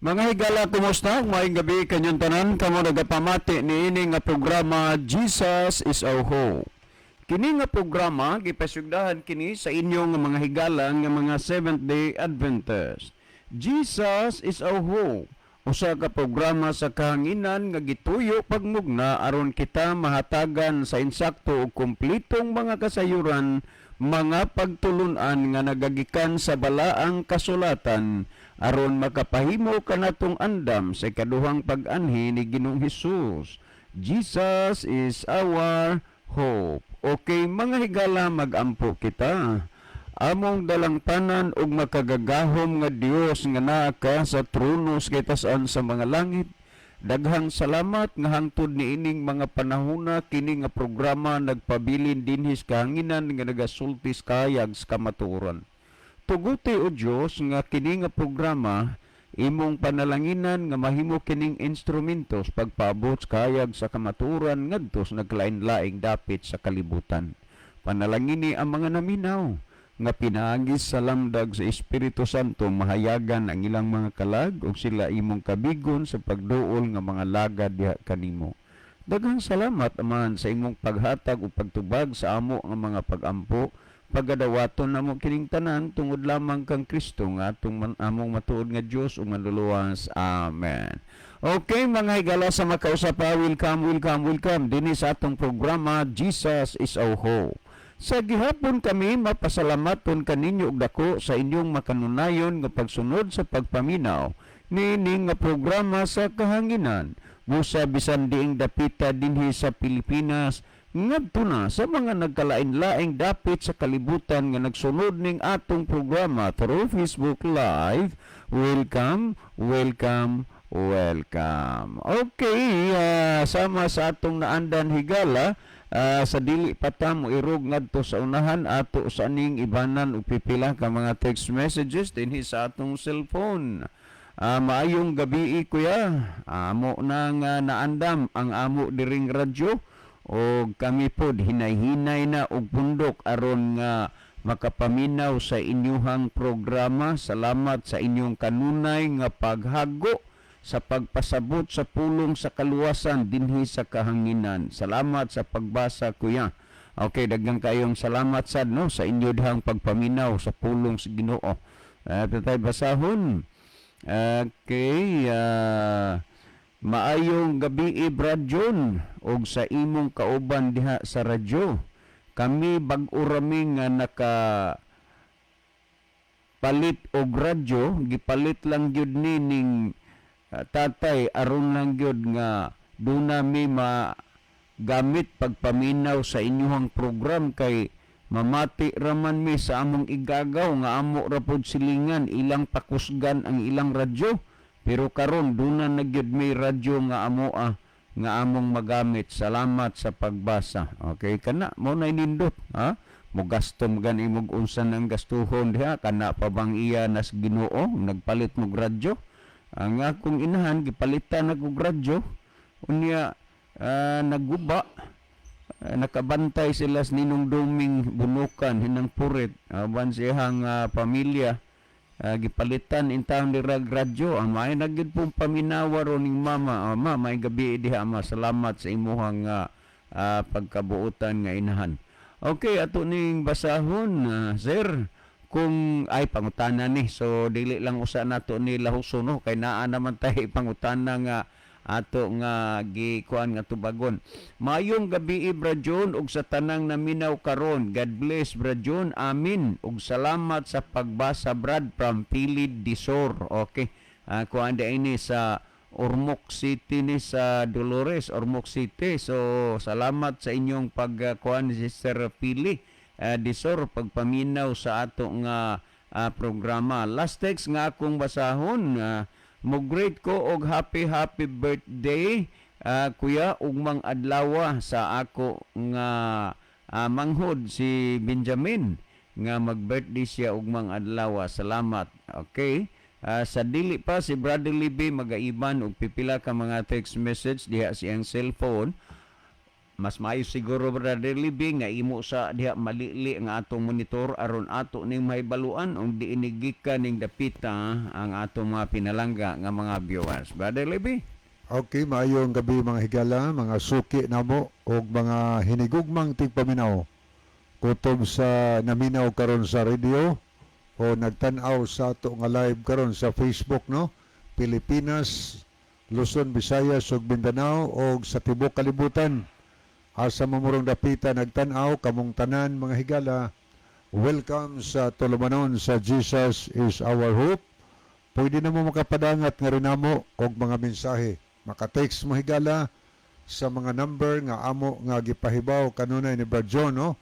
Mga higala, kumusta? Maayong gabi kanyong tanan, kamo nagapamati niini nga programa, Jesus is Our Hope. Kini nga programa gipasugdahan kini sa inyong mga higala nga mga Seventh-day Adventist. Jesus is Our Hope. Usa ka programa sa kahanginan nga gituyo pagmugna aron kita mahatagan sa insakto ug kumpletong mga kasayuran, mga pagtulunan nga nagagikan sa balaang kasulatan aron makapahimo kanatong andam sa ikaduhang pag-anhi ni Ginoong Hesus. Jesus is our hope. Okay, mga higala, magampo kita. Among dalangpanan ug makagagahom nga Dios nga naa ka sa trono sa kitasan sa mga langit, daghang salamat nga hangtod niining mga panahona kini nga programa nagpabilin dinhi sa kahanginan nga nagasulti sa kahayag sa kamatuoran. Tuguti, o Dios, nga kini nga programa imong panalanginan nga mahimo kining instrumento sa pagpaabot sa kahayag sa kamatuoran ngadto sa naglain-laing dapit sa kalibutan. Panalangini ang mga naminaw nga pinaagi sa lamdag sa Espiritu Santo mahayagan ang ilang mga kalag ug sila imong kabigon sa pagduol nga mga lagad diha kanimo. Daghang salamat, Amahan, sa imong paghatag ug pagtubag sa amo nga mga pagampo. Pagadawaton namo kining tanan tungod lamang kang Kristo nga atong man, among matuod nga Dios ug Manluluwas. Amen. Okay, mga higala, sa makausa pa, welcome, welcome, welcome dinhi sa atong programa, Jesus is Our Hope. Sa gihapon kami mapasalamaton kaninyo og dako sa inyong makanunayon nga pagsunod sa pagpaminaw niini nga programa sa kahanginan. Busa bisan diing dapita dinhi sa Pilipinas ngadto na sa mga nagkalain-laing dapit sa kalibutan nga nagsunod ning atong programa through Facebook Live. Welcome, welcome, welcome. Okay, sama sa atong naandan, higala, sa dili pa ta moirog ngadto sa unahan, ato sa ning ibanan og pipila ka mga text messages dinhi sa atong cellphone. Maayong gabi, kuya. Amo nang naandam ang amo diring radyo o kami pod hinay-hinay na og pundok aron nga makapaminaw sa inyuhang programa. Salamat sa inyong kanunay nga paghago sa pagpasabot sa pulong sa kaluwasan dinhi sa kahanginan. Salamat sa pagbasa, kuya. Okay, daghang kayong salamat sad, no, sa inyo dihang pagpaminaw sa pulong sa Ginoo. Tatay basahon. Okay, maayong gabi, Brad John, og sa imong kauban diha sa radyo. Kami bag-o rami nga naka palit og radyo, gipalit lang gyud ni ning tatay aron lang gyud nga duna mi magamit pagpaminaw sa inyuhang program kay mamati raman mi sa among igagaw nga amo ra pod silingan ilang pakusgan ang ilang radyo, pero karon duna na gyud may radyo nga amo nga among magamit. Salamat sa pagbasa. Okay, kana mo na nindot, ha, mo gasto mo gani imong unsa nang gastuhon diha, kana pa bang iya nas Ginoo nagpalit mo radyo. Ang akong inahan gipalitan ako radyo, unya naguba. Nakabantay sila sa Ninong Duming Bunukan hinang purit aban siyang pamilya, gipalitan in town ni rag radyo. Ang may na gyud pong paminawa ro ning mama. Ma, may gabi diha, ama. Salamat sa imuhang pagkabuotan nga inahan. Okay, ato ning basahon, sir, kung ay pangutana ni, so dili lang usa nato ni lahuso, no, kay naa naman tay pangutana nga ato nga gikuan nga tubagon. Maayong gabi, Bra John, ug sa tanang naminaw karon. God bless, Bra John. Amin. Ug salamat sa pagbasa, Brad, from Pilid Disor. Okay. Kuan ini sa Ormoc City ni sa Dolores, Ormoc City. So salamat sa inyong pagkuan, Sister Pili Disor, pagpaminaw sa ato nga programa. Last text nga akong basahon, mo greet ko og happy happy birthday, kuya, ugmang adlaw sa ako nga manghod si Benjamin nga mag-birthday siya ugmang adlaw. Salamat. Okay. Sa dili pa si Brother Libby magaiban og pipila ka mga text message diha siyang cellphone. Mas maayo siguro, Brother Libby, nga imo sa diha malili ang atong monitor aron ato ning mahibaluan ug diin gikan ning dapita ang atong mga pinalangga nga mga viewers. Brother Libby. Okay, maayong gabi, mga higala, mga suki namo ug mga hinigugmang tigpaminaw. Kutob sa naminaw karon sa radio o nagtan-aw sa ato nga live karon sa Facebook, no? Pilipinas, Luzon, Visayas ug Mindanao og sa tibuok kalibutan. Asa mamurong dapita nagtan-aw kamong tanan, mga higala. Welcome sa tulumanon sa Jesus Is Our Hope. Pwede na mo makapadangat nga rin namo og mga mensahe. Maka-text mo, higala, sa mga number nga amo nga gipahibaw kanunay ni Brad John, no?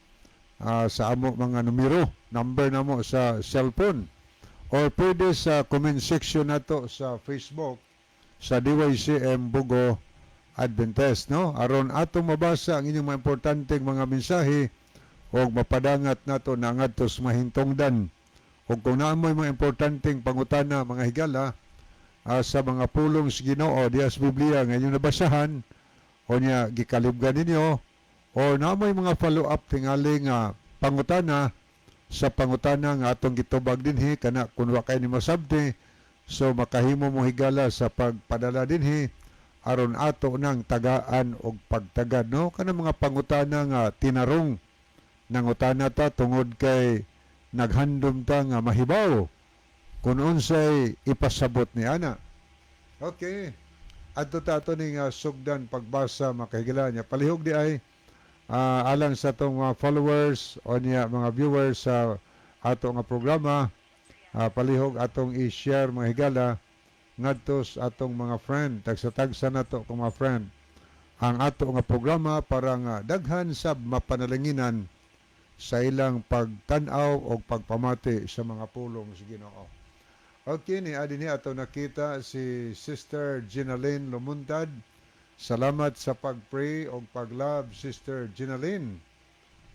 Sa amo mga numero, number namo sa cellphone. Or pwede sa comment section nato sa Facebook sa DYCM Bogo Adventist, no? Aron atong mabasa ang inyong mga importanteng mga mensahe o mapadangat nato na ngadto sa mahintungdan. O kung naa mo'y mga importanteng pangutana, mga higala, sa mga pulong sa Ginoo diya sa Biblia nga inyong nabasahan o niya gikalibgan ninyo o naa mo'y mga follow-up tingali nga pangutana sa pangutana nga atong gitubag dinhi kana kun wa kay ni masabti, so makahimo mo, higala, sa pagpadala dinhi aron ato nang tagaan og pagtagad, no, kana mga pangutana nga tinarong nangutana ta tungod kay naghandom ta nga mahibaw kung unsay ipasabot ni ana. Okay. Adto ta ato ning sugdan pagbasa, mga kahigala niya. Palihog di ay alang sa atong mga followers o niya mga viewers sa ato nga programa, palihog atong i-share, mga higala, ngadto sa atong mga friend, tagsa-tagsa nato kung mga friend ang ato nga programa para nga daghan sab mapanalanginan sa ilang pagtan-aw o pagpamati sa mga pulong sa Ginoo. Okay, ni adi ni ato nakita si Sister Ginaline Lumuntad. Salamat sa pag-pray o pag-love, Sister Ginaline.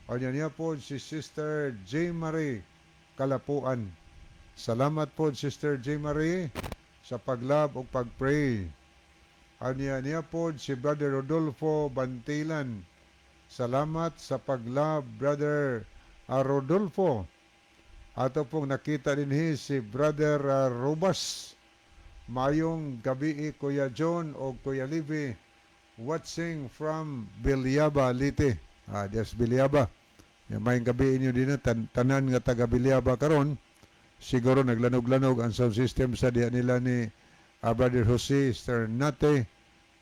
O niya niya po si Sister J. Marie Kalapuan. Salamat po, Sister J. Marie, sa pag-love o pag-pray. Anya niya po si Brother Rodolfo Bantilan. Salamat sa pag-love, Brother Rodolfo. Ato pong nakita din si Brother Robas. Mayong gabi, Kuya John o Kuya Libby. Watching from Villaba, Leyte. Des Villaba. Mayong gabi inyo din na tanan nga taga Villaba karon. Siguro naglanog-lanog ang sound system sa diya nila ni Brother Jose Sternate.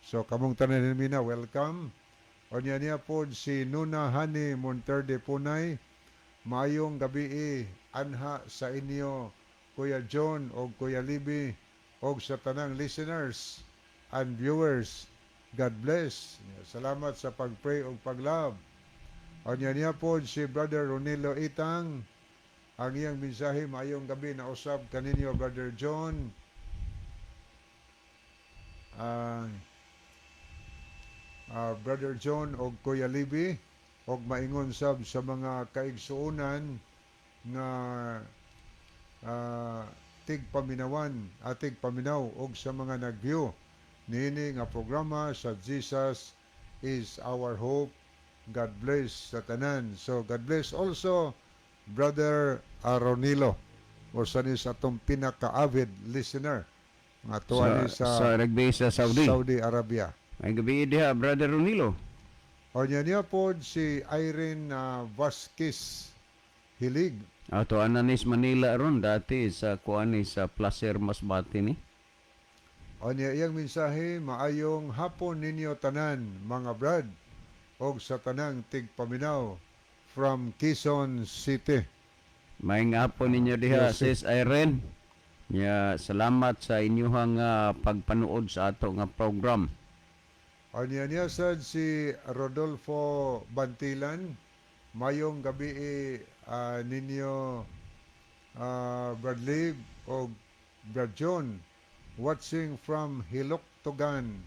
So kamong tanan mina, welcome. O niya niya po si Nuna Hani Monterde Punay. Mayong gabi anha sa inyo, Kuya John o Kuya Libby, o sa tanang listeners and viewers. God bless. Salamat sa pag-pray o pag-love. O niya niya po si Brother Ronilo Itang. Ang iyang mensahe, maayong gabi na usab kaninyo, Brother John. Brother John og Kuya Libby og maingon sab sa mga kaigsuonan nga tigpaminawan at tigpaminaw og sa mga nag-view niini nga programa sa Jesus Is Our Hope. God bless sa tanan. So God bless also Brother Aronilo o sa ni sa atong pinaka-avid listener nga tuwa ni Sa, sa, sa rugby sa Saudi. Saudi Arabia. Maayong gabi diha, Brother Ronilo. O niya niya po si Irene Vasquez Hilig. Ato ananis Manila ron dati sa kuan ni sa Placer Masbate ni. O niya iyang mensahe, maayong hapon ninyo tanan, mga brad, og sa tanang tigpaminaw from Quezon City. Maayong hapon ninyo diha, Yes, Sis Irene. Ya, salamat sa inyuhang pagpanuod sa ato nga program. O niya niya sad si Rodolfo Bantilan, mayong gabi ninyo, Bradley o Brad John, watching from Hiloktogan,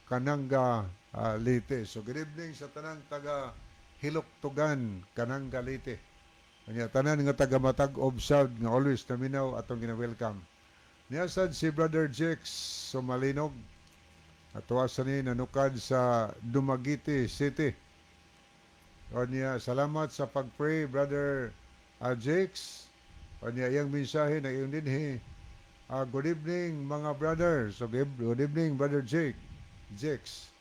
Kananga, Leyte. So good evening sa tanang taga Hiloktogan, Kananga, Leyte. Kanya tanan nga taga Matag-ob South nga always naminaw, atong gina-welcome. Niya sad si Brother Jex Sumalinog. Atuwa sa ni nanukad sa Dumaguete City. O niya, salamat sa pag-pray, Brother Jakes. O niya, iyang mensahe na iyong dinhi. Good evening, mga brothers. So, good evening, Brother Jake. Jakes.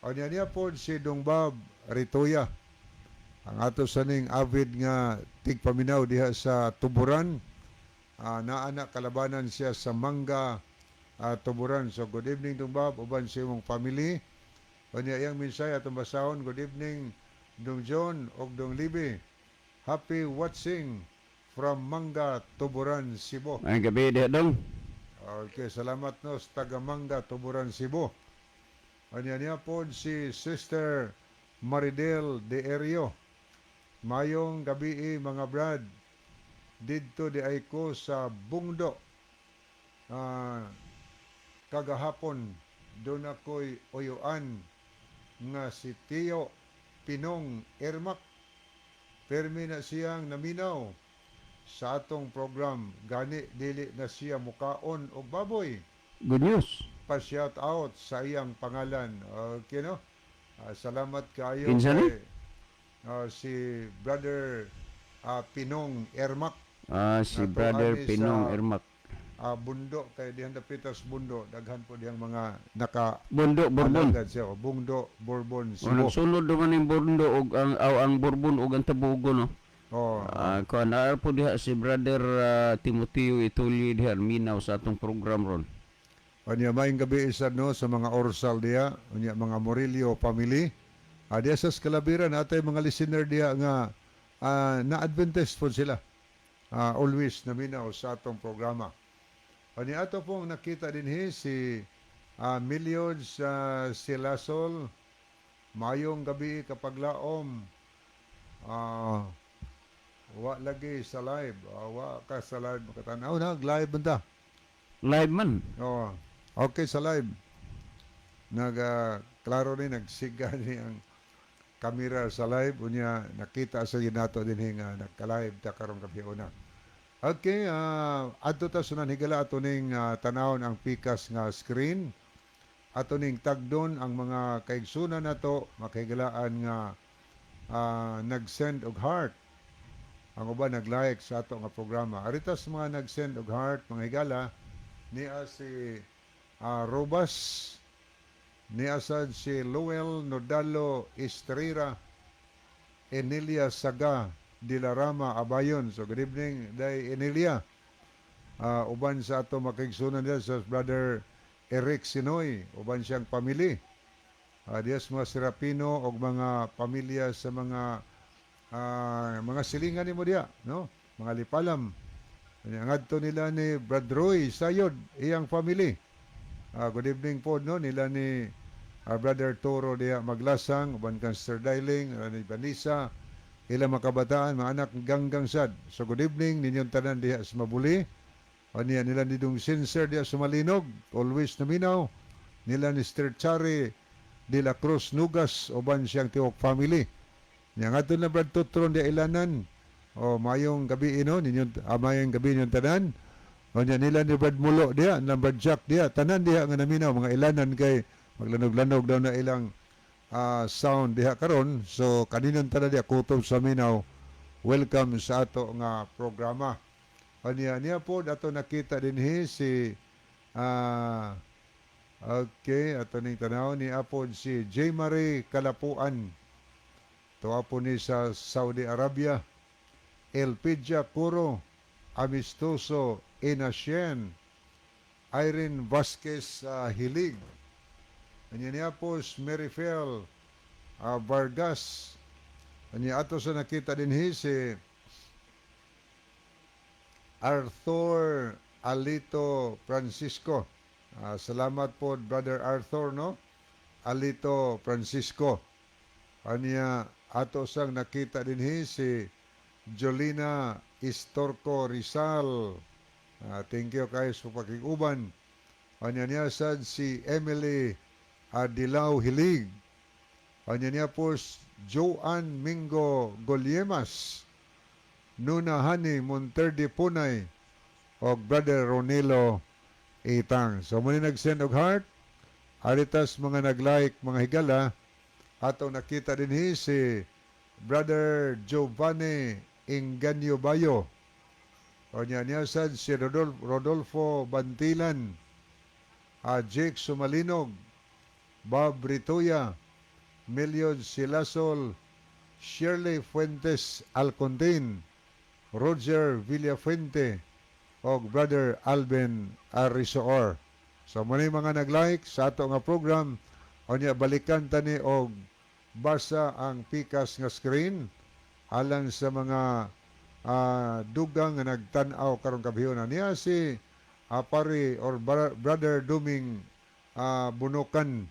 O niya niya po si Dong Bob Ritoya. Ang ato sa ning avid nga tigpaminaw diha sa Tuburan. Naa na kalabanan siya sa Mangga, Tuburan. So good evening, Dong Bob, uban sa imong family. O niya, iyang mensahe atong basahon. Good evening, Dong John og Dong Libi. Happy watching from Mangga, Tuburan, Cebu. Maayong gabi diha, dong. Okay, salamat no sa taga Mangga, Tuburan, Cebu. Anya niya po si Sister Maridel de Erio. Mayong gabi, mga brad. Didto di ay ko sa Bungdo. Kagahapon doon ako'y uyuan nga si Tio Pinong Ermak. Permi na siyang naminaw sa atong program. Gani dili na siya mukaon og baboy. Good news. Pa-shout out sa iyang pangalan. Okay, no? Salamat kayo Kinsa ni? Kay, si Brother Pinong Ermak. Si Nato Brother ani Pinong sa Ermak. Bundo kay dihang dapitas Bundo, daghan po dihang mga naka Bundo Bourbon. alagad siya. O, Bundo Bourbon, O, Cebu. nagsulod duman yung Bundo og ang aw, ang Bourbon og ang Tabugo, no. Oh. Kuan naa po diha si Brother Timoteo Ituli diha minaw sa atong program ron. Unya maayong gabi isa no sa mga Orsal diha, unya mga Morillo family. Diha sa Kalabiran atay mga listener diha nga na Adventist po sila. Always naminaw sa atong programa. Unya ato pong nakita dinhi si Millions Silasol. Mayong gabi, kapaglaom. Wa lagi sa live. Wa ka sa live makatanaw na live banda. Live man. Oo. Okay sa live. Nag klaro ni nagsiga ni ang kamera sa live, unya nakita sa nato dinhi nga nagka-live ta karong gabi una. Okay, adto ta sunan, higala, ato ning tanawon ang pikas nga screen. Ato ning tagdon ang mga kaigsunan nato, makahigalaan nga nag-send og heart. Ang uban nag-like sa ato nga programa. Aritas mga nag-send og heart, mga higala, niya si Robas, niya sad si Lowell Nodalo Estrera, Emilia Saga de la Rama Abayon. So good evening, Day Emilia. Uban sa ato makigsunan niya sa Brother Eric Sinoy, uban siyang family. Diyas mga Serapino og mga pamilya sa mga silingan nimo diya, no? Mga Lipalam. Ang ngadto nila ni Brad Roy Sayod, iyang family. Good evening po no nila ni Brother Toro diya Maglasang, uban kang Sir Dailing, ni Vanessa, ilang mga kabataan, mga anak ganggang sad. So good evening ninyong tanan diha sa Mabuli. O niya nila ni Dong Sinser diha sa Malinog, always naminaw. Nila ni Sir Chari de la Cruz Nugas, uban siyang tiwok family. Nya ngadto na Brad Tutron diha Ilanan. O mayong gabi ino ninyong mayong gabi ninyong tanan. O nya nila ni Brad Mulo diha, na Brad Jack diha, tanan diha nga naminaw mga Ilanan kay maglanog-lanog daw na ilang sound diha karon. So kaninyong tanan diha kutob sa minaw. Welcome sa ato nga programa. Anya niya po ato nakita dinhi si okay, ato ning tanaw ni apod si J. Marie Kalapuan. Tuwa po ni sa Saudi Arabia. Elpidia Curo, Amistoso Inasien, Irene Vasquez Hilig. Anya niya po si Merifel Vargas. Anya ato sa nakita dinhi si Arthur Alito Francisco. Salamat po, Brother Arthur, no? Alito Francisco. Anya ato sang nakita dinhi si Jolina Istorco Rizal. Thank you kayo sa pakiguban. Anya niya sad si Emily Adilao Hilig. Anya niya po si Joanne Mingo Goliemas. Nuna Hani Monterde Punay og Brother Ronilo Itang. So muna nag-send og heart. Aritas mga nag-like, mga higala, atong nakita dinhi si Brother Giovanni Inganyo Bayo. O niya niya sad si Rodolfo Bantilan, Jake Sumalinog, Bob Ritoya, Meliod Silasol, Shirley Fuentes Alcontin, Roger Villafuente, og Brother Alvin Arisoor. So mao mga nag-like sa ato nga program. Unya balikan tani og basa ang pikas nga screen alang sa mga dugang nga nagtan-aw karong kabihona. Niya si pari or Brother Duming Bunukan.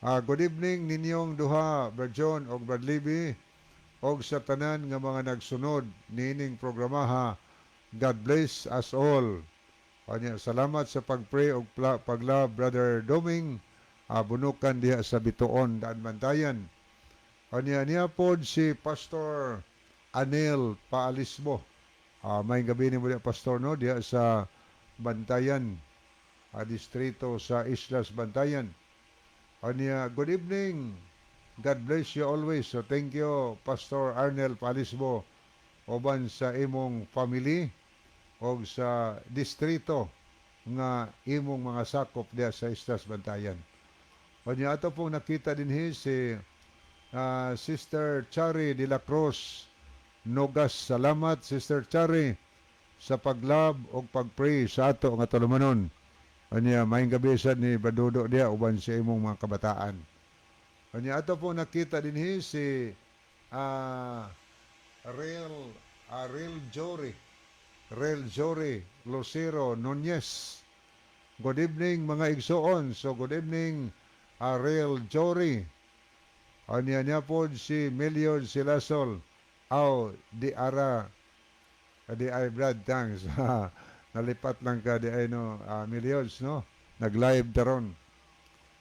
Good evening ninyong duha, Brad John og Brad Libby, og sa tanan nga mga nagsunod niining programaha. God bless us all. Kanya, salamat sa pag-pray og pag-love, Brother Doming Bunukan diha sa Bituon, Daan Bantayan. Kanya niya pod si Pastor Anel Paalisbo. May gabi ni mo diha, Pastor, no, diha sa Bantayan, distrito sa Islas Bantayan. Kanya, good evening. God bless you always. So thank you, Pastor Arnel Paalisbo, uban sa imong family o sa distrito nga imong mga sakop diha sa Islas Bantayan. Kanya ato pong nakita dinhi si Sister Chari de la Cruz Nogas. Salamat, Sister Chari, sa pag-love o pag-pray sa ato nga tulumanon. Kanya maayong gabi sad ni Badudo diha uban sa imong mga kabataan. Kanya ato pong nakita dinhi si Real Real Jory Lucero Nunez. Good evening, mga igsoon. So good evening, Real Jory. Anya niya po si Melion Silasol. Aw, di ara. Di ay Brad, thanks. Nalipat lang ka di ay no, Millions, no? Nag-live daron.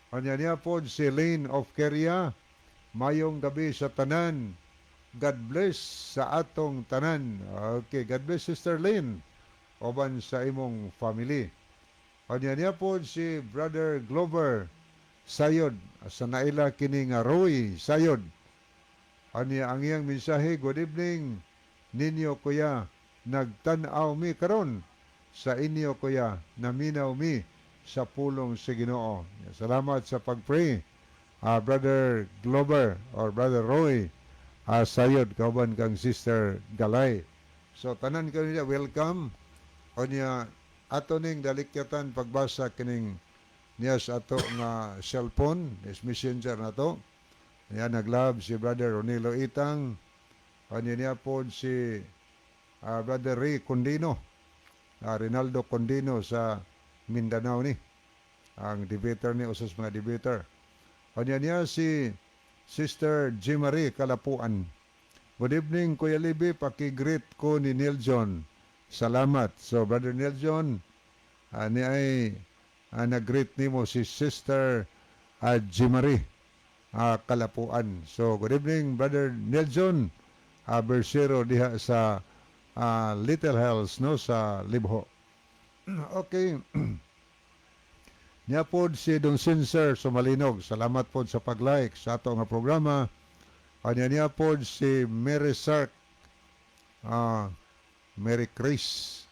Anya niya po si Lane of Keria. Mayong gabi sa tanan. God bless sa atong tanan. Okay, God bless, Sister Lynn, uban sa imong family. Anya niya po si Brother Glover Sayod sa naila kini nga Roy Sayod. Anya ang iyang mensahe, "Good evening ninyo, kuya. Nagtan-aw mi karon sa inyo, kuya. Naminaw mi sa pulong sa Ginoo." Salamat sa pag-pray, Brother Glover or Brother Roy Sayod kauban kang Sister Galay. So tanan kayo niya, welcome. Unya ato ning dalikyatan pagbasa kining niya sa ato nga cellphone, is messenger na to. Niya nag-love si Brother Ronilo Itang. Kanya niya po si Brother Ray Condino, Rinaldo Condino sa Mindanao ni. Ang debater ni, usas mga debater. Kanya niya si Sister Jimarie Kalapuan. "Good evening, Kuya Libby. Paki-greet ko ni Neil John. Salamat." So, Brother Neil John, ni ay nag-greet nimo si Sister Jimarie Kalapuan. So, good evening, Brother Neil John, Bersero diha sa Little Hills, no, sa Libho. Okay. Niya pod si Don Sincer Sumalinog. Salamat pod sa pag-like sa ato nga programa. Kanya niya pod si Mary Sark, Mary Chris.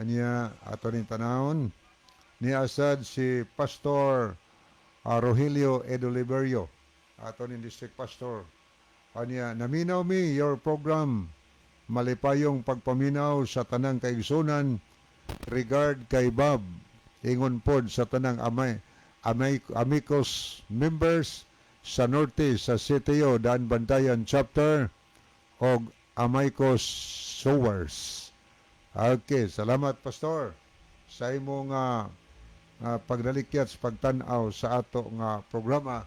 Niya ato rin tanawon. Niya asad si Pastor Rogelio Edoliverio. Ato ning district pastor. Kanya, "Naminaw mi your program. Malipayong pagpaminaw sa tanang kaigsunan. Regard kay Bob. Ingon pod sa tanang amay Amicos members sa Norte sa CTO Daan Bantayan Chapter og Amicos Sowers." Okay, salamat, Pastor, sa imong pagdalikyat sa pagtan-aw sa ato nga programa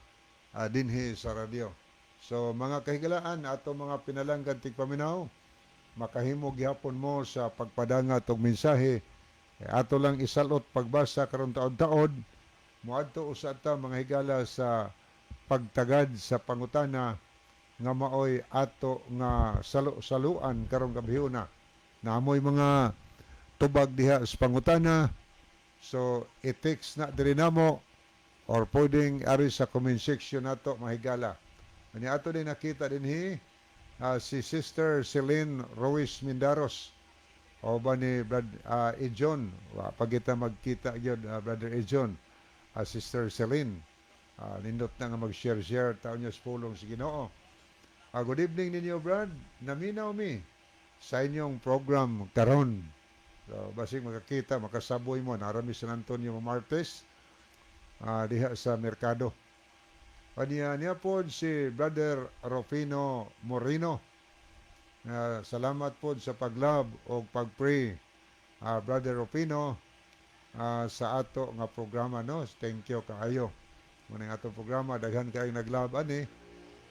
dinhi sa radyo. So mga kahigalaan, ato mga pinalanggan tigpaminaw, makahimo gihapon mo sa pagpadangat og mensahe. Eh, ato lang isalot pagbasa karon taod-taod. Moadto usa ta, mga higala, sa pagtagad sa pangutana nga maoy ato nga saluan karong gabhiona. Naamoy mga tubag diha sa pangutana. So i-text na diri namo or pwedeng ari sa comment section nato, mahigala. Ani ato din nakita dinhi si Sister Celine Ruiz Mindaros o ba ni Brad Ejon. Wa pagita magkita gyud, Brother Ejon, Sister Celine. Nindot na nga mag-share-share taon niya sa pulong sa Ginoo. Good evening ninyo, Brad. Naminaw mi sa inyong program karon. So, basig makakita, makasaboy mo. Narami San Antonio Martes diha sa merkado. Aniya niya po si Brother Rufino Moreno. Salamat po sa pag-love o pag-pray, Brother Rufino, sa ato nga programa, no. Thank you kaayo. Muna ang atong programa, daghan kayong nag-love ani.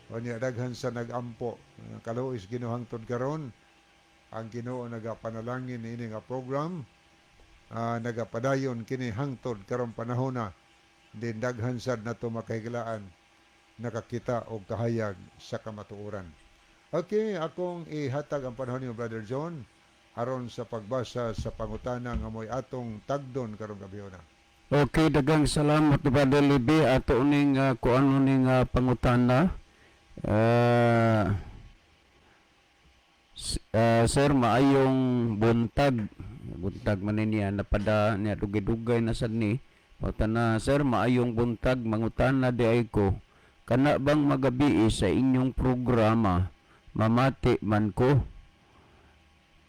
Unya daghan sa nag-ampo. Kaluoy sa Ginoo hangtod karon. Ang Ginoo nagapanalangin ini nga program. Nagapadayon kini hangtod karong panahon na din daghan sad nato makahigalaan nakakita og kahayag sa kamatuoran. Okay, akong ihatag ang panahon niyo, Brother John, aron sa pagbasa sa pangutana nga mo'y atong tagdon karong gabi na. Okay, daghang salamat, Brother Libi, ato ning kuano ning pangutana. Sir, maayong buntag. Buntag man ni niya napada niya dugay-dugay na sad ni. Pangutana, "Sir, maayong buntag, mangutana di ay ko. Kana bang magabi sa inyong programa, mamati man ko.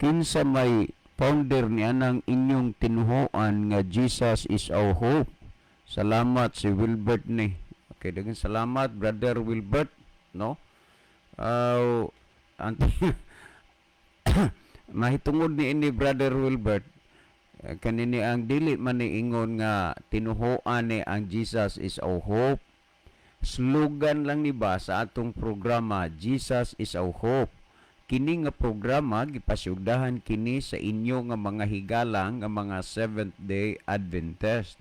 Kinsa may founder ni anang inyong tinuhoan nga Jesus is our hope? Salamat, si Wilbert ni." Okay, daghang salamat, Brother Wilbert, no? Mahitungod ni ini, Brother Wilbert, kanini ang dili man ni ingon nga tinuhoan ni ang Jesus is our hope. Slogan lang ni ba sa atong programa, Jesus is our hope. Kini nga programa gipasyugdahan kini sa inyo nga mga higalang nga mga Seventh Day Adventist.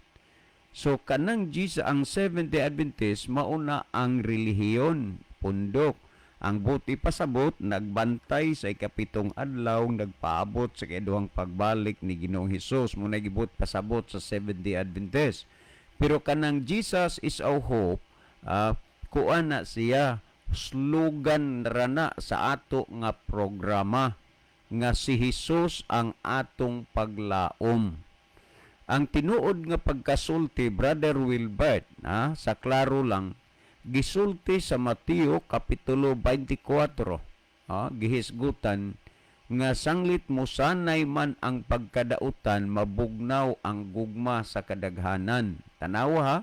So kanang Jesus, ang Seventh Day Adventist mauna ang relihiyon, pundok. Ang buot ipasabot, nagbantay sa ikapitong adlaw, nagpaabot sa ikaduhang pagbalik ni Ginoong Hesus. Muna gibuot pasabot sa Seventh Day Adventist. Pero kanang Jesus is our hope, kuan na siya, slogan rana sa ato nga programa nga si Jesus ang atong paglaom. Ang tinuod nga pagkasulti, Brother Wilbert, sa klaro lang, gisulti sa Mateo Kapitulo 24, gihisgutan nga sanglit mosanay man ang pagkadautan, mabugnaw ang gugma sa kadaghanan. Tanawa ha,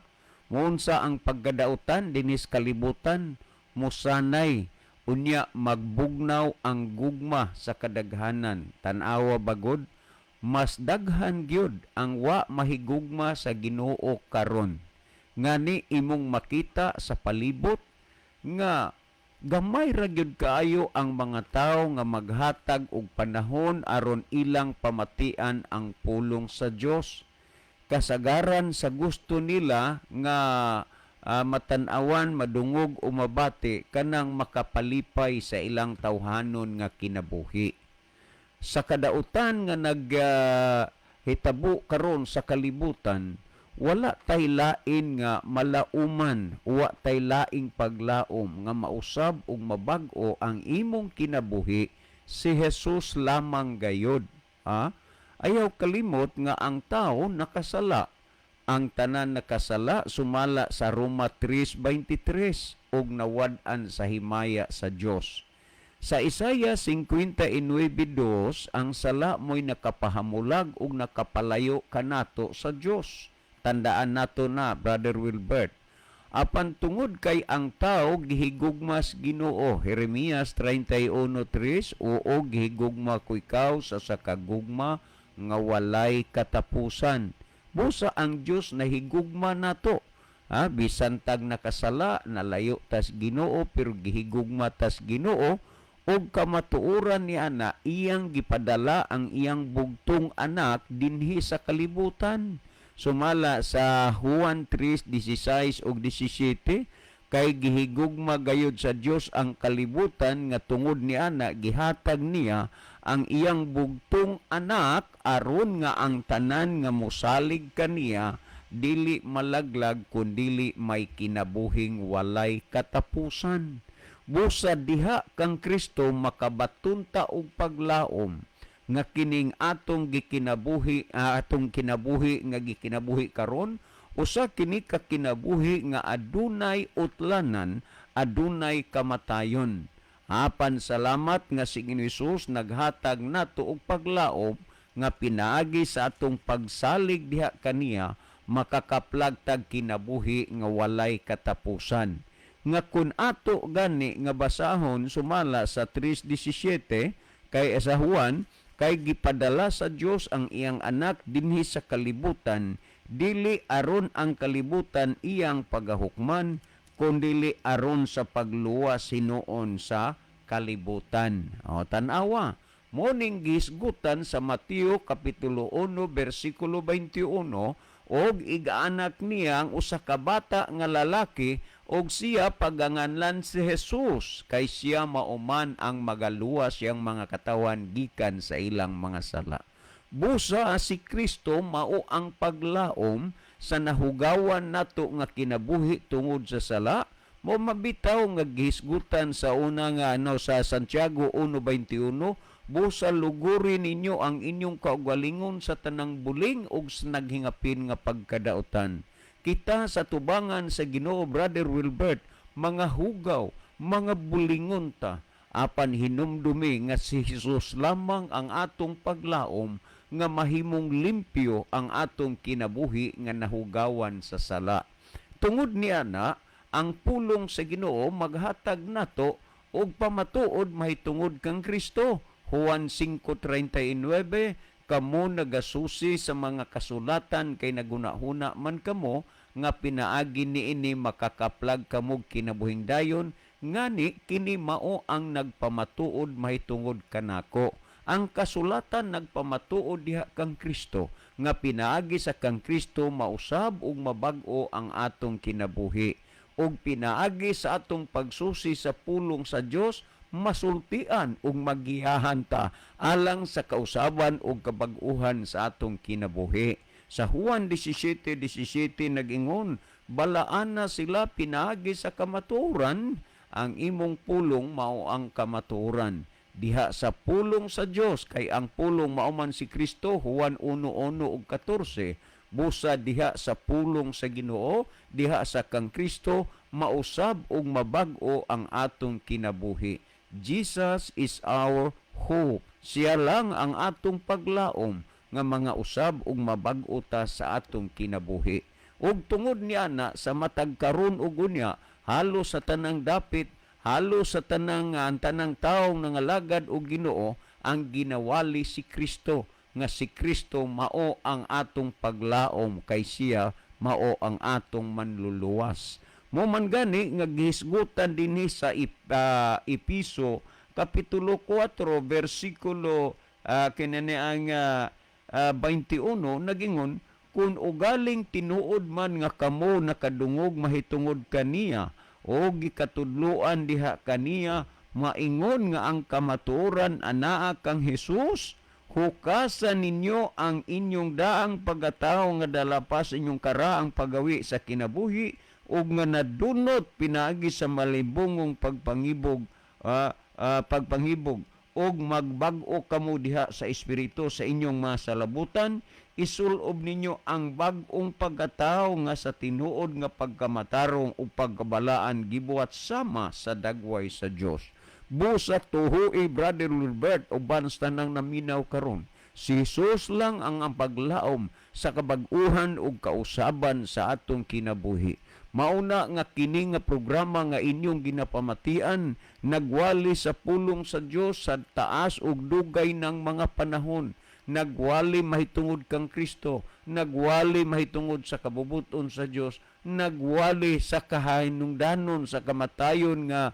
muunsa ang pagkadautan dinis kalibutan, musanay, unya magbugnaw ang gugma sa kadaghanan. Tanawa bagod, mas daghan gyud ang wa mahigugma sa Ginoo karon. Ngani imong makita sa palibot nga gamay ra gyud kaayo ang mga tawo nga maghatag og panahon aron ilang pamatian ang pulong sa Dios. Kasagaran sa gusto nila nga matan-awan, madungog o mabati kanang makapalipay sa ilang tawhanon nga kinabuhi. Sa kadautan nga nag hitabo karon sa kalibutan, wala tay lain nga malauman, wa tay laing paglaom nga mausab ug mabag-o ang imong kinabuhi, si Jesus lamang gayod. Ha? Ayaw kalimot nga ang tao nakasala. Ang tanan nakasala sumala sa Roma 3:23 ug nawad-an sa himaya sa Dios. Sa Isaiah 59:2, ang sala mo'y nakapahamulag ug nakapalayo kanato sa Dios. Tandaan nato na, Brother Wilbert. Apan tungod kay ang tao gihigugmas Ginoo, Jeremias 31:3, "Oo, gihigugma ko ikaw sa kagugma nga walay katapusan." Busa ang Dios nahigugma nato. Ha, bisan tag nakasala, nalayo tas Ginoo, pero gihigugma tas Ginoo ug kamatuoran ni ana iyang gipadala ang iyang bugtong anak dinhi sa kalibutan. Sumala sa Juan 3:16 ug 17, kay gihigugma gayud sa Dios ang kalibutan nga tungod ni ana gihatag niya ang iyang bugtong anak aron nga ang tanan nga mosalig kaniya dili malaglag kundili may kinabuhing walay katapusan. Busa diha kang Kristo makabaton ta og paglaom nga kining atong gikinabuhi, atong kinabuhi nga gikinabuhi karon, usa kini ka kinabuhi nga adunay utlanan, adunay kamatayon. Apan salamat nga si Ginoong Hesus naghatag nato og paglaom nga pinaagi sa atong pagsalig diha kaniya, makakaplag tag kinabuhi nga walay katapusan. Nga kun ato gani nga basahon sumala sa 3:17 kay sa Juan, kay gipadala sa Dios ang iyang anak dinhi sa kalibutan, dili aron ang kalibutan iyang pagahukman, kundili aron sa pagluwas hinuon sa kalibutan. O, tan-awa, moning gihisgutan sa Mateo kapitulo 1 bersikulo 21, og igaanak niya ang usa ka bata nga lalaki, og siya paganganlan si Jesus, kay siya mauman ang magaluwas siyang mga katawan gikan sa ilang mga sala. Busa si Kristo mao ang paglaom sa nahugawan nato nga kinabuhi tungod sa sala. Mo mabitaw nga gihisgutan sa una nga ano sa Santiago 1:21, busa luguri ninyo ang inyong kaugalingon sa tanang buling ug sa naghingapin nga pagkadaotan. Kita sa tubangan sa Ginoo, Brother Wilbert, mga hugaw, mga bulingon ta, apan hinumdumi nga si Jesus lamang ang atong paglaom nga mahimong limpyo ang atong kinabuhi nga nahugawan sa sala. Tungod niya na ang pulong sa Ginoo maghatag nato og pamatuod mahitungod kang Kristo. Juan 5:39, kamo nagasusi sa mga kasulatan kay nagunahuna man kamo nga pinaagi niini makakaplag kamog kinabuhing dayon, ngani kini mao ang nagpamatuod mahitungod kanako. Ang kasulatan nagpamatuod diha kang Kristo, nga pinaagi sa kang Kristo mausab ug mabag-o ang atong kinabuhi. Ug pinaagi sa atong pagsusi sa pulong sa Dios, masultian ug magiyahan ta alang sa kausaban ug kabag-uhan sa atong kinabuhi. Sa Juan 17:17 nag-ingon, balaan na sila pinaagi sa kamatuoran, ang imong pulong mao ang kamatuoran. Diha sa pulong sa Dios, kay ang pulong mao man si Kristo, Juan 1:1 ug 14, busa diha sa pulong sa Ginoo, diha sa kang Kristo, mausab ug mabag-o ang atong kinabuhi. Jesus is our hope. Siya lang ang atong paglaom nga mga usab ug mabag-o ta sa atong kinabuhi. Ug tungod niya na sa matag karon ug unya, halos sa tanang dapit, halos sa tanang ang tanang taong nangalagad og Ginoo, ang ginawali si Kristo, nga si Kristo mao ang atong paglaom kay siya mao ang atong manluluwas. Mo man gani nga gihisgutan dinhi sa Episo kapitulo 4 bersikulo kinani ang 21, nagingon, kun ugaling tinuod man nga kamo nakadungog mahitungod kaniya o gikatudloan diha kaniya, maingon nga ang kamatuoran anaa kang Hesus, hukasan ninyo ang inyong daang pagkatao nga dala pa sa inyong karaang pagawi sa kinabuhi ug nga nadunot pinaagi sa malibungong pagpangibog, ug magbag-o kamo diha sa espiritu sa inyong mga salabutan. Isulob ninyo ang bag-ong pagkatao nga sa tinuod nga pagkamatarong ug pagkabalaan gibuhat sama sa dagway sa Dios. Busa tuhui, Brother Wilbert, uban sa tanang naminaw karon, si Jesus lang ang paglaom sa kabag-uhan ug kausaban sa atong kinabuhi. Mauna nga kini nga programa nga inyong ginapamatian nagwali sa pulong sa Dios sa taas ug dugay ng mga panahon. Nagwali mahitungod kang Kristo, nagwali mahitungod sa kabubuton sa Dios, nagwali sa kahinungdanon sa kamatayon nga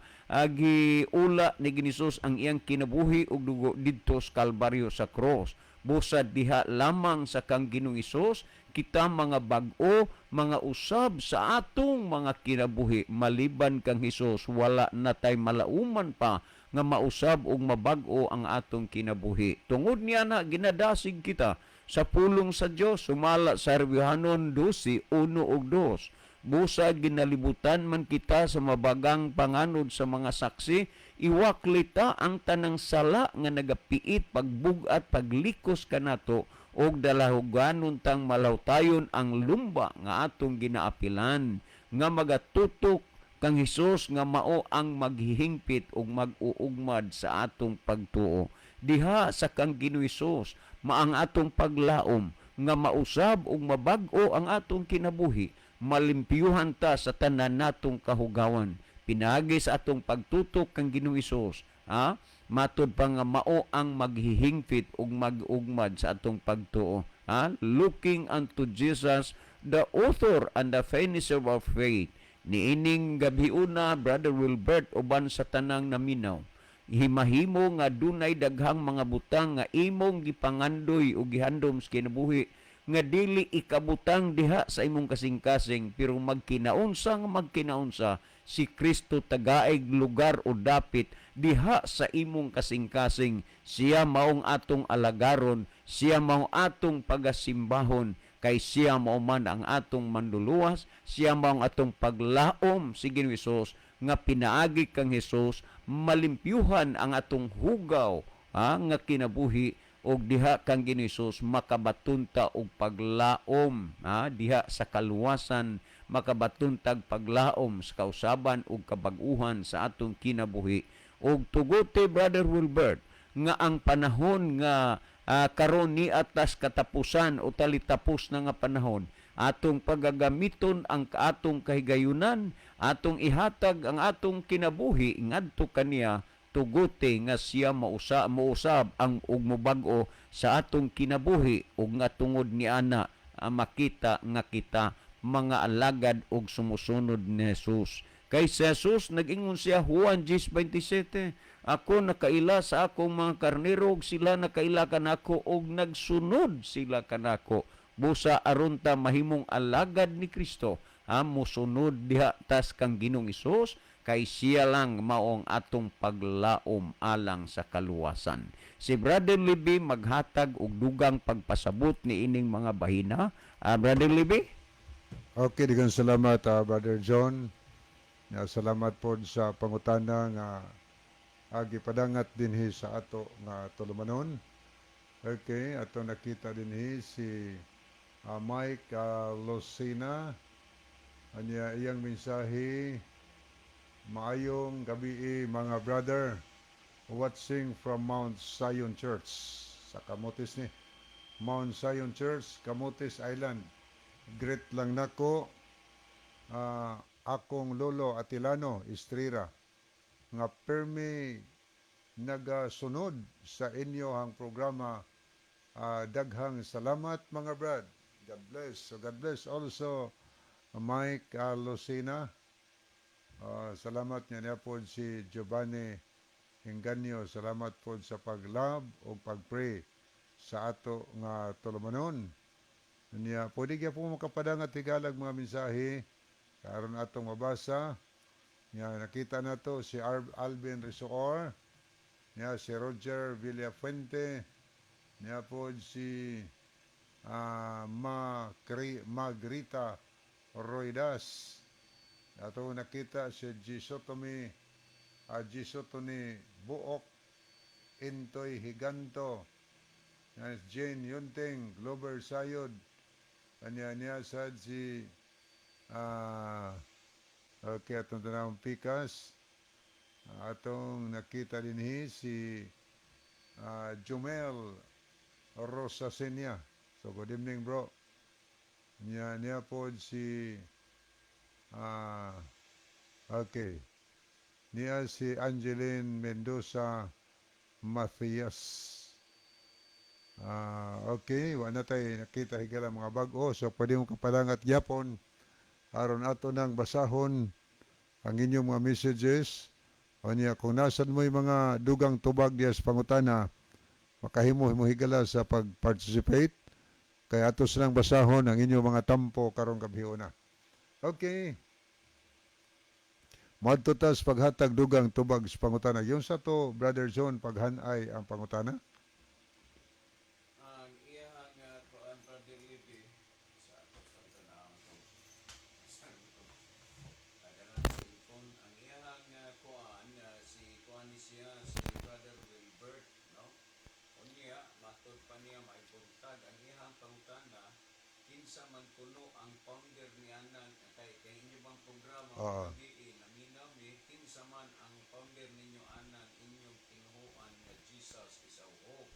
giula ni Ginisus ang iyang kinabuhi ug dugo didto sa Kalbaryo sa cross. Busa diha lamang sa kang Ginoong Hesus kita mga bag-o, mga usab sa atong mga kinabuhi. Maliban kang Hesus, wala na tay malauman pa nga mausab ug mabag-o ang atong kinabuhi. Tungod niya na ginadasig kita sa pulong sa Dios sumala sa Hebraeohanon 12:1 ug 2. Busa ginalibutan man kita sa mabagang panganod sa mga saksi, iwakli ta ang tanang sala nga nagapiit pagbug-at paglikos kanato og dalahuganon tang malawtayon ang lumba nga atong ginaapilan nga magatutok kang Hesus nga mao ang maghihingpit ug mag-uugmad sa atong pagtuo. Diha sa kang Ginoo Hesus maang atong paglaom nga mausab ug mabag-o ang atong kinabuhi, malimpyuhan ta sa tanan natong kahugawan pinaagi sa atong pagtutok kang Ginoo Hesus, ha? Matud pa nga mao ang maghihingpit ug mag-ugmad sa atong pagtuo, ha? Looking unto Jesus, the author and the finisher of faith. Niining gabiuna, Brother Wilbert, uban sa tanang naminaw, himahimo nga dunay daghang mga butang nga imong gipangandoy o gihandom sa kinabuhi nga dili ikabutang diha sa imong kasing-kasing, pero magkinaunsa nga magkinaunsa, si Kristo tagaig lugar o dapit diha sa imong kasing-kasing. Siya maong atong alagaron, siya maong atong pagasimbahon, kay siya mao man ang atong manluluwas, siya maong atong paglaom si Ginoo Hesus nga pinaagi kang Hesus malimpyuhan ang atong hugaw, ha, nga kinabuhi og diha kang Ginoo Hesus makabaton ta og paglaom, ha, diha sa kaluwasan, makabaton tag paglaom sa kausaban ug kabag-uhan sa atong kinabuhi. Og tugote, Brother Wilbert, nga ang panahon nga karon ni atas katapusan o talitapos na nga panahon, atong pagagamiton ang atong kahigayunan, atong ihatag ang atong kinabuhi ngadto kaniya, tugote nga siya mausa mousab ang ug mobag-o sa atong kinabuhi ug nga tungod ni ana makita nga kita mga alagad og sumusunod ni Jesus. Kay si Jesus nag-ingon siya, Juan 10:27, "Ako nakaila sa akong mga karnero ug sila nakaila kanako ug nagsunod sila kanako." Busa aron ta mahimong alagad ni Kristo, ha, mosunod diha tas kang Ginoong Hesus, kay siya lang maong atong paglaom alang sa kaluwasan. Si Brother Libby maghatag og dugang pagpasabot ni ining mga bahina. Brother Libby? Okay, daghang salamat, Brother John. Ya, salamat po sa pangutana nga gipadangat dinhi sa ato nga tulumanon. Okay, ato nakita dinhi si Mike Locina. Anya iyang mensahe, "Maayong gabi, mga brother, watching from Mount Zion Church," sa Camotes ni. Mount Zion Church, Camotes Island. "Greet lang nako akong lolo Atilano Estrera nga permi nagasunod sa inyo ang programa. Daghang salamat, mga brad. God bless." So God bless also, Mike Lucina. Salamat niya niya po si Giovanni Inganyo. Salamat po sa pag-love o pag-pray sa ato nga tulumanon. Niya, pwede kaya po makapadangat higalag mga mensahe karon atong mabasa. Niya, nakita na to si Alvin Risoor, niya si Roger Villafuente, niya po si Magrita Roidas. Ato nakita si Gisotomi Gisotoni Buok Intoy Higanto. Yan, Jane Yunting, Glover Sayod. Kanya niya sad si okay, atong tanawang pikas. Atong nakita dinhi si Jumel Rosasenia. So good evening, bro. Niya niya po si okay. Niya si Angeline Mendoza Mathias. Okay, wala tay nakita higala mga bag-o. So pwede mo kapadangat gyapon aron ato nang basahon ang inyong mga messages. O niya, kung nasan mo yung mga dugang tubag diya sa pangutana, makahimo mo higala sa pag-participate. Kaya ato silang basahon ang inyong mga tampo karong gabi na. Okay. Moadto tas paghatag dugang tubag sa pangutana. Yung sa to, Brother John, paghanay ang pangutana. Ang iyang kuan, Brother Libby, sa ato sa tanawang ko. Sa ito. Kinsa man kuno ang founder niana kay inyo bang programa Oo. Gabi naminaw mi, kinsa man ang founder ninyo anang inyong tinuhuan nga Jesus is our hope?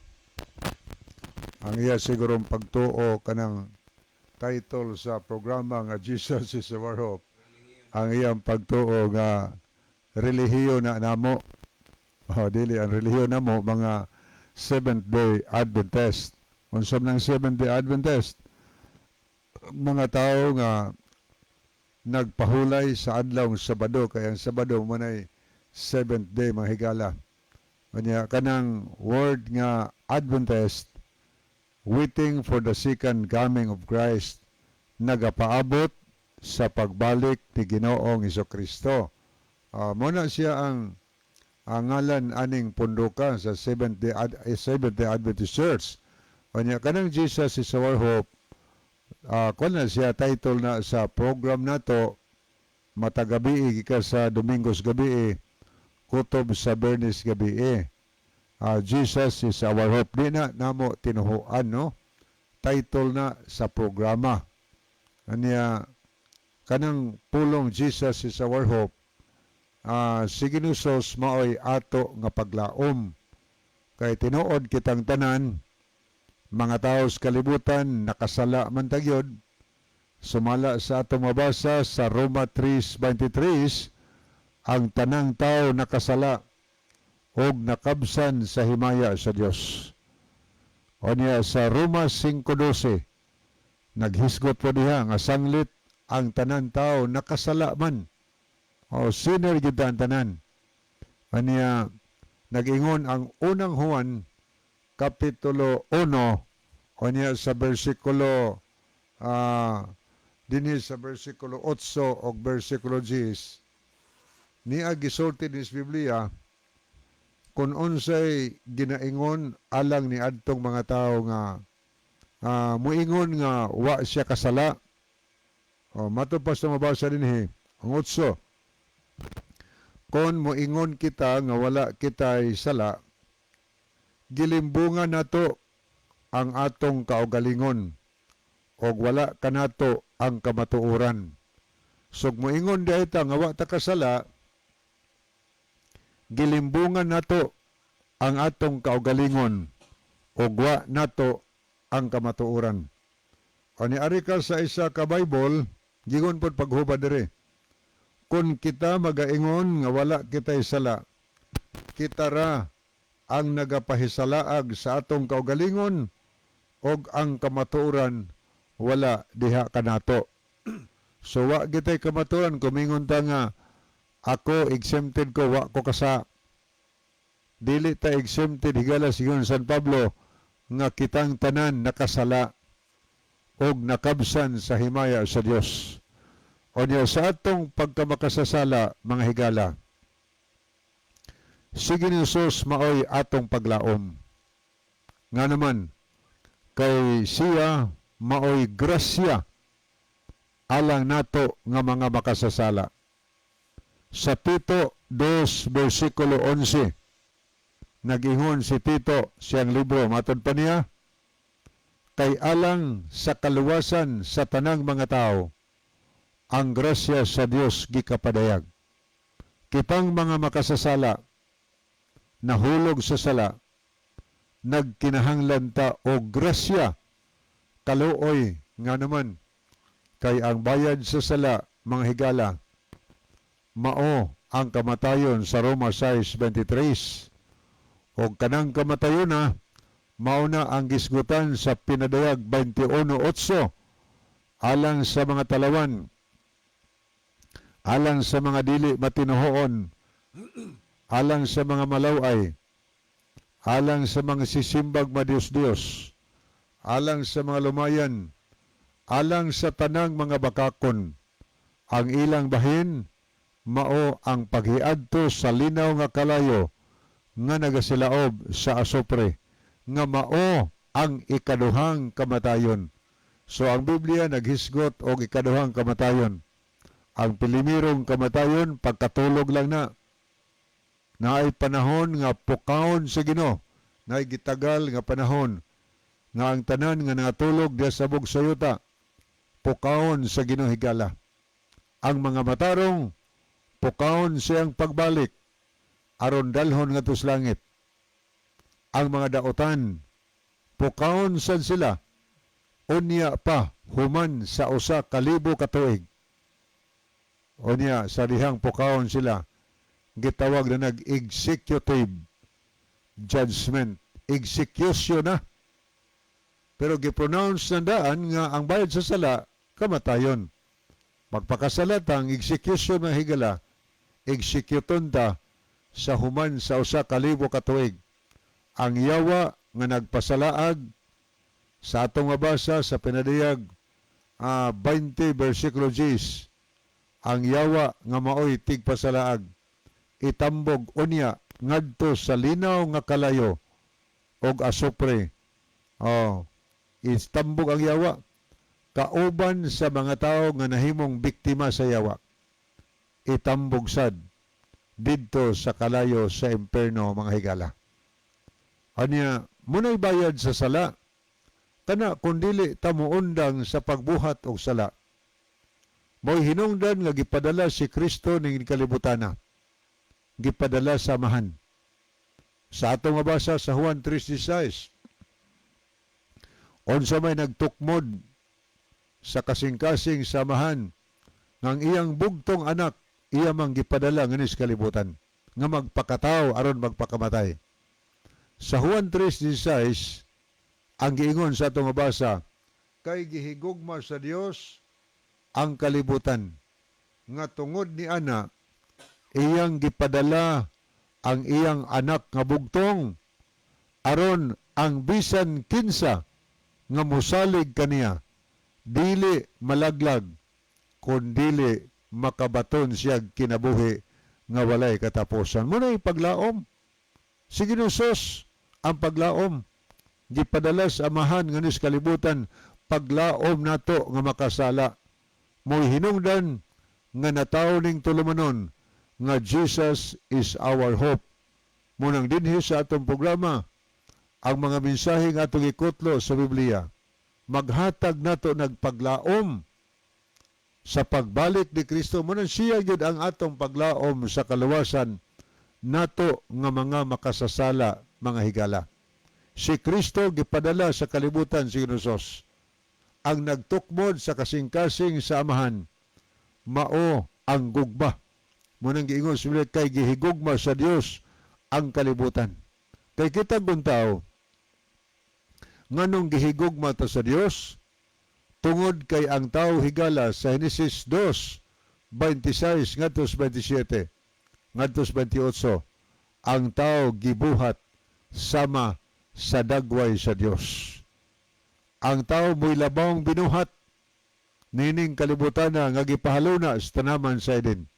Ang iya sigurong pagtuo, kanang title sa programa nga Jesus is Our Hope. Ang iyang pagtuo nga relihiyon na namo. Oh, dili, ang relihiyon namo mga Seventh Day Adventist. Unsa man ang Seventh Day Adventist? Mga tao nga nagpahulay sa adlaw Sabado, kay ang Sabado mo nay seventh day, mga higala. Unya kanang word nga Adventist, waiting for the second coming of Christ, nagapaabot sa pagbalik ni Ginoong Kristo. Mo na siya ang ngalan aning pundukan sa Seventh Day Adventist Church. Unya kanang Jesus is Our Hope, kuan na siya, title na sa program nato matagabi gikan sa Domingos gabi kutob sa Bernes gabi. Jesus is Our Hope. Di na namo tinuhuan, no? Title na sa programa. Anya kanang pulong Jesus is Our Hope, si Ginusos maoy ato nga paglaom. Kay tinuod kitang tanan, mga tao sa kalibutan, nakasala man ta gyud. Sumala sa atong mabasa sa Roma 3:23, ang tanang tao nakasala og nakabsan sa himaya sa Dios. Unya sa Roma 5:12, naghisgot po diha nga sanglit ang tanan tao nakasala man. O sinner gyud ang tanan. Anya nag-ingon ang Unang Juan kapitulo 1, unya sa bersikulo dinhi sa bersikulo 8 og bersikulo 10, niya gisulti ni sa Biblia kung unsay ginaingon alang ni adtong mga tao nga muingon nga wa siya kasala. O mato pa sa mabasa dinhi ang 8: "Kon moingon kita nga wala kitay sala, gilimbungan nato ang atong kaugalingon og wala kanato ang kamatuoran." So moingon diay ta nga wa ta kasala, gilimbungan nato ang atong kaugalingon ug wa nato ang kamatuoran. O ni ari ka sa isa ka Bible, giingon pod paghubad diri: "Kung kita magaingon nga wala kitay sala, kita ra ang nagapahisalaag sa atong kaugalingon og ang kamatuoran wala diha kanato." So wa kitay kamatuoran kung mingon ta nga ako exempted ko, wa ko kasa. Dili ta exempted, higala, sigon San Pablo nga kitang tanan nakasala og nakabsan sa himaya sa Dios. Unya sa atong pagkamakasasala, mga higala, si Jesus maoy atong paglaom. Nga naman, kay siya maoy grasya alang nato nga mga makasasala. Sa Tito 2 versikulo 11, nag-ingon si Tito siyang libro, matod pa niya, kay alang sa kaluwasan sa tanang mga tao, ang grasya sa Dios gikapadayag. Kitang mga makasasala, nahulog sa sala, nagkinahanglan ta og grasya, kaluoy. Nga naman, kay ang bayad sa sala, mga higala, mao ang kamatayon sa Roma 6:23. Og kanang kamatayon na, mao na ang gisgutan sa Pinadayag 21:8 alang sa mga talawan, alang sa mga dili matinuhoon, alang sa mga malaway, alang sa mga sisimbag madiyos-diyos, alang sa mga lumayan, alang sa tanang mga bakakon. Ang ilang bahin mao ang paghiadto sa linaw nga kalayo nga nagasilaob sa asupre, nga mao ang ikaduhang kamatayon. So ang Biblia naghisgot og ikaduhang kamatayon. Ang pilimirong kamatayon, pagkatulog lang na. Naay panahon nga pukawon sa Ginoo, naay gitagal nga panahon nga ang tanan nga natulog diya sa bug sayuta. Pukawon sa Ginoo, higala. Ang mga matarong, pukawon siyang pagbalik aron dalhon ngadto sa langit. Ang mga daotan, pukawon sad sila unya pa human sa 1000 ka tuig. Unya sa dihang pukawon sila, gitawag na nag-executive judgment, execution na. Pero gipronounce na daan nga ang bayad sa sala, kamatayon. Magpakasala ta, ang execution ng higala, executon ta sa human sa 1000 ka tuig. Ang yawa nga nagpasalaag sa atong mabasa sa Pinadiyag 20 versikulo 10, ang yawa nga maoy tigpasalaag itambog unya ngadto sa linaw nga kalayo og asupre. Oh, itambog ang yawa kauban sa mga tao nga nahimong biktima sa yawa, itambog sad didto sa kalayo sa imperno, mga higala. Anya munay bayad sa sala kana kung dili ta moundang sa pagbuhat og sala. Mo'y hinungdan nga gipadala si Kristo ning kalibutana. Gipadala sa Amahan. Sa atong mabasa sa Juan 3:16, unsa may nagtukmod sa kasing-kasing sa Amahan ngang iyang bugtong anak iya mang gipadala ngani's kalibutan nga magpakatao aron magpakamatay. Sa Juan 3:16, ang giingon sa atong mabasa, kay gihigugma sa Dios ang kalibutan nga tungod ni ana iyang gipadala ang iyang anak nga bugtong aron ang bisan kinsa nga mosalig kaniya dili malaglag kun dili makabaton siya kinabuhi nga walay katapusan. Mao na paglaom. Si Ginoong ang paglaom. Gipadala sa Amahan nganis kalibutan paglaom nato nga makasala. Mo'y hinungdan nga natawo ning tulumanon nga Jesus is our hope. Munang dinhi sa atong programa, ang mga mensahe nga atong ikutlo sa Biblia, maghatag nato nagpaglaom sa pagbalik ni Kristo. Munang siya gyud ang atong paglaom sa kaluwasan nato nga mga makasasala, mga higala. Si Kristo gipadala sa kalibutan, si Jesus. Ang nagtukmod sa kasing-kasing sa Amahan, mao ang gugma. Munang giingon sa Biblia, kay gihigugma sa Dios ang kalibutan. Kay kita kung tao, nganong gihigugma ta sa Dios? Tungod kay ang tao, higala, sa Genesis 2, 26 ngadto 27 ngadto 28, ang tao gibuhat sama sa dagway sa Dios. Ang tao mo'y labawng binuhat nining kalibutan na nga gipahaluna sa tanaman sa Eden.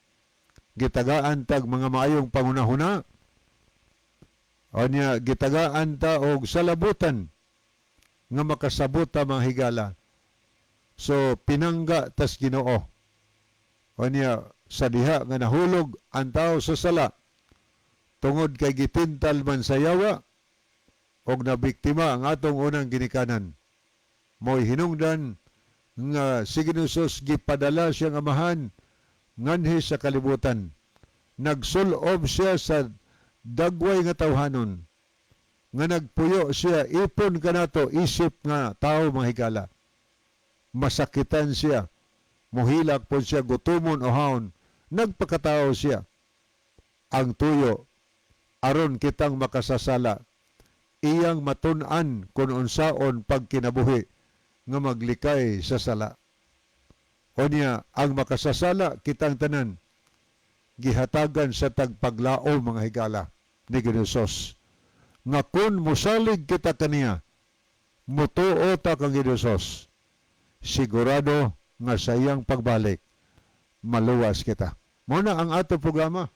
Gitagaan tag mga maayong pangunahuna. Anya gitagaan ta og salabutan nga makasabot ta, mga higala. So pinangga tas Ginoo. Anya sa diha nga nahulog ang tao sa sala tungod kay gitintal man sa yawa og nabiktima ang atong unang ginikanan. Mo'y hinungdan nga si Ginoong gipadala siyang Amahan nganhi sa kalibutan. Nagsulob siya sa dagway nga tawhanon nga nagpuyo siya ipon kanato isip nga tao, mga higala. Masakitan siya. Muhilak po siya, gutumon o haon. Nagpakatao siya. Ang tuyo aron kitang makasasala iyang matun-an kung unsaon pagkinabuhi nga maglikay sa sala. Unya, ang makasasala kitang tanan gihatagan sa tagpaglaom, mga higala, ni Ginoong. Nga kun mosalig kita kaniya, mutuo ta kang Ginoong, sigurado nga sa iyang pagbalik, maluwas kita. Mao na ang ato programa.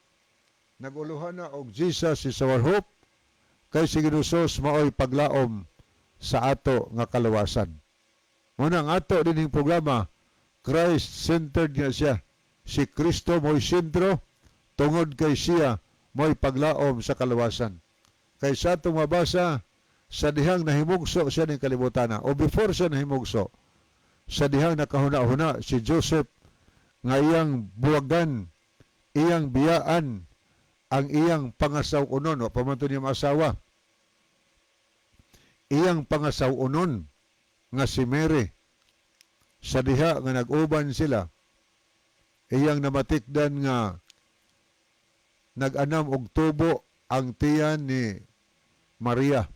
Naguluhan na og Jesus is our hope, kay si Ginoong maoy paglaom sa ato nga kaluwasan. Mao na ang ato dining programa, Christ-centered nga siya. Si Kristo mo'y sentro tungod kay siya mo'y paglaom sa kaluwasan. Kay sa atong mabasa sa dihang nahimugso siya ng kalibutana o before siya nahimugso, Sa dihang nakahuna-huna si Joseph nga iyang buwagan, iyang biyaan ang iyang pangasaw-onon, wa pa man to niya maasawa. Iyang pangasaw-onon nga si Mary, sa diha nga nag-uban sila, iyang namatikdan nga nag-anam og tubo ang tiyan ni Maria.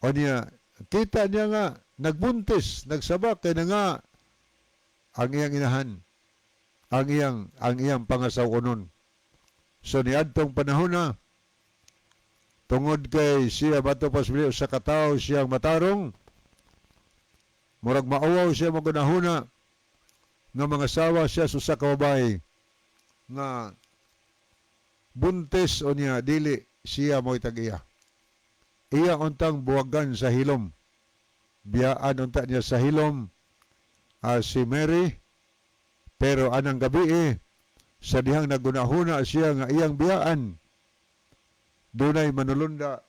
O niya, kita niya nga nagbuntis, nagsabak kay na nga ang iyang inahan, ang iyang pangasaw-onon. So niadtong panahon na, tungod kay siya bato pas sa katawo siyang matarong, murag mauwaw siya magunahuna nga mga sawa siya sa usa ka babae nga buntis o niya dili siya mo'y tag-iya. Iya untang buwagan sa hilom. Biyaan unta niya sa hilom si Mary, pero anang gabi eh, sa dihang nagunahuna siya nga iyang biyaan, dunay manulunda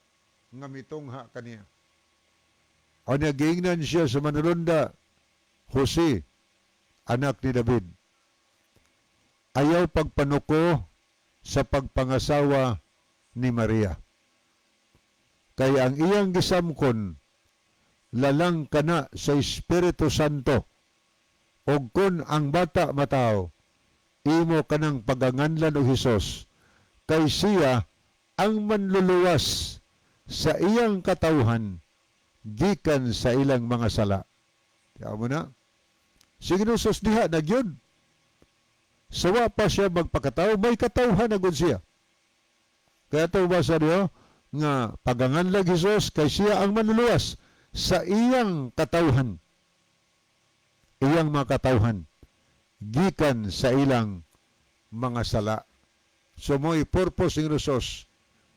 nga mitungha kaniya. O niya giingnan siya sa manulunda, "Jose, anak ni David, ayaw pagpanuko sa pagpangasawa ni Maria. Kay ang iyang gisamkon, lalang kana sa Espiritu Santo, og kun ang bata mataw, imo kanang paganganlan og Hesus, kay siya ang manluluwas sa iyang katawhan gikan sa ilang mga sala." Tiyan mo na. Sige no, sus diha na gyud. Sawa pa siya magpakatao, may katawhan na gud siya. Kaya ito ba sa diyo, nga paganganlag Hesus kay siya ang manluluwas sa iyang katawhan. Iyang mga katawhan gikan sa ilang mga sala. So mo'y purpose ng Hesus,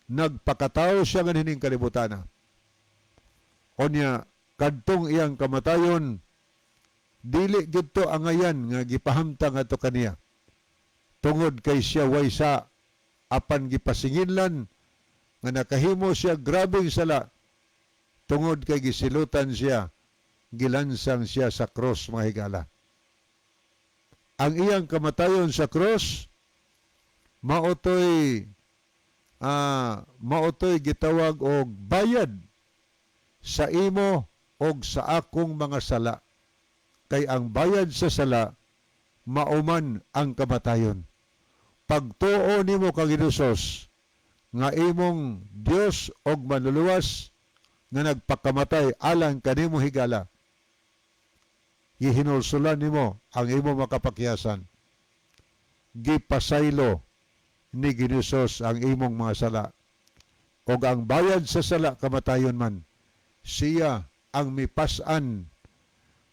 nagpakatao siya nganining kalibutan. Onya, kadtong iyang kamatayon, dili gito angayan nga gipahamtang ato kaniya. Tungod kay siya way sa apan gipasinginlan nga nakahimo siya grabeng sala tungod kay gisilutan siya, gilansang siya sa cross, mga higala. Ang iyang kamatayon sa cross maotoy gitawag og bayad sa imo og sa akong mga sala. Kay ang bayad sa sala mauman ang kamatayon. Pagtuo nimo kang Hesus nga imong Dios og manluluwas nga nagpakamatay alang kanimo, higala, gihinulsulan nimo ang imo makapakyasan. Gipasaylo ni Ginoos ang imong mga sala. Og ang bayad sa sala kamatayon man, siya ang mipas-an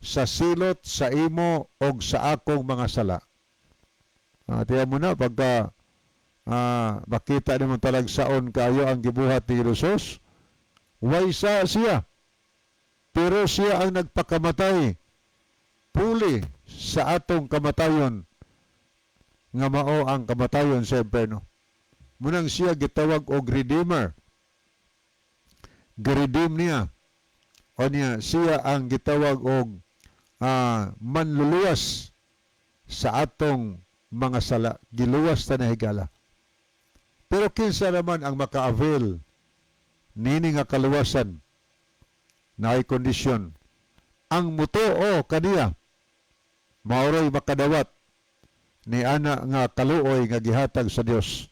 sa silot sa imo og sa akong mga sala. Tiyan mo na pagka makita nimo talagsaon kayo ang gibuhat ni Jesus, waysa siya. Pero siya ang nagpakamatay puli sa atong kamatayon nga mao ang kamatayon sa impyerno. Munang siya gitawag og Redeemer. Giredeem niya. O niya, siya ang gitawag og manluluwas sa atong mga sala. Giluwas ta na, higala. Pero kinsa naman ang maka-avail nini nga kaluwasan? Naay kondisyon. Ang mutuo kaniya maoray makadawat ni ana nga kaluoy nga gihatag sa Dios.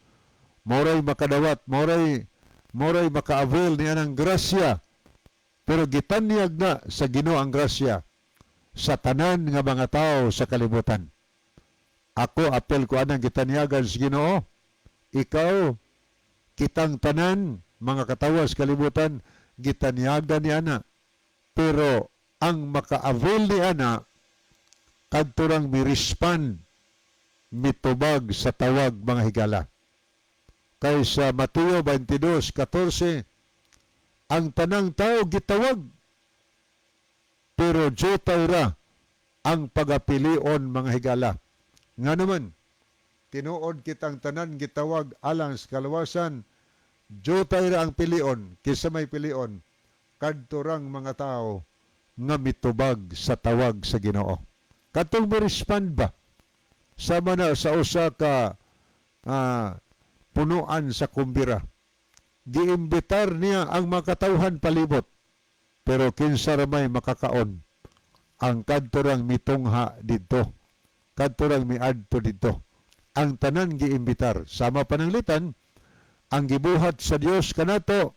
Maoray makadawat, maoray maka-avail ni anang grasya. Pero gitanyag na sa Ginoo ang grasya sa tanan nga mga tao sa kalibutan. Ako, apel ko anang gitanyagan sa Ginoo. Ikaw, kitang tanan, mga katawas kalibutan, gitanyagan ni ana. Pero ang maka-avail ni ana, kadto rang mi-respond, mitubag sa tawag, mga higala. Kay sa Mateo 22:14, ang tanang tao gitawag, pero jutay ra ang pagapilion, mga higala. Nga naman, tinuod kitang tanan gitawag alang sa kaluwasan, jutay ra ang pilion. Kinsa may pilion? Kadto rang mga tao nga mitubag sa tawag sa Ginoo. Katong mo-respond ba? Sama na sa usa ka punuan sa kumbira. Giimbitar niya ang makatawhan palibot. Pero kinsa ra may makakaon? Ang kadto rang mitungha didto. Kadto rang miadto didto. Ang tanan giimbitar. Sama pananglitan, ang gibuhat sa Dios kanato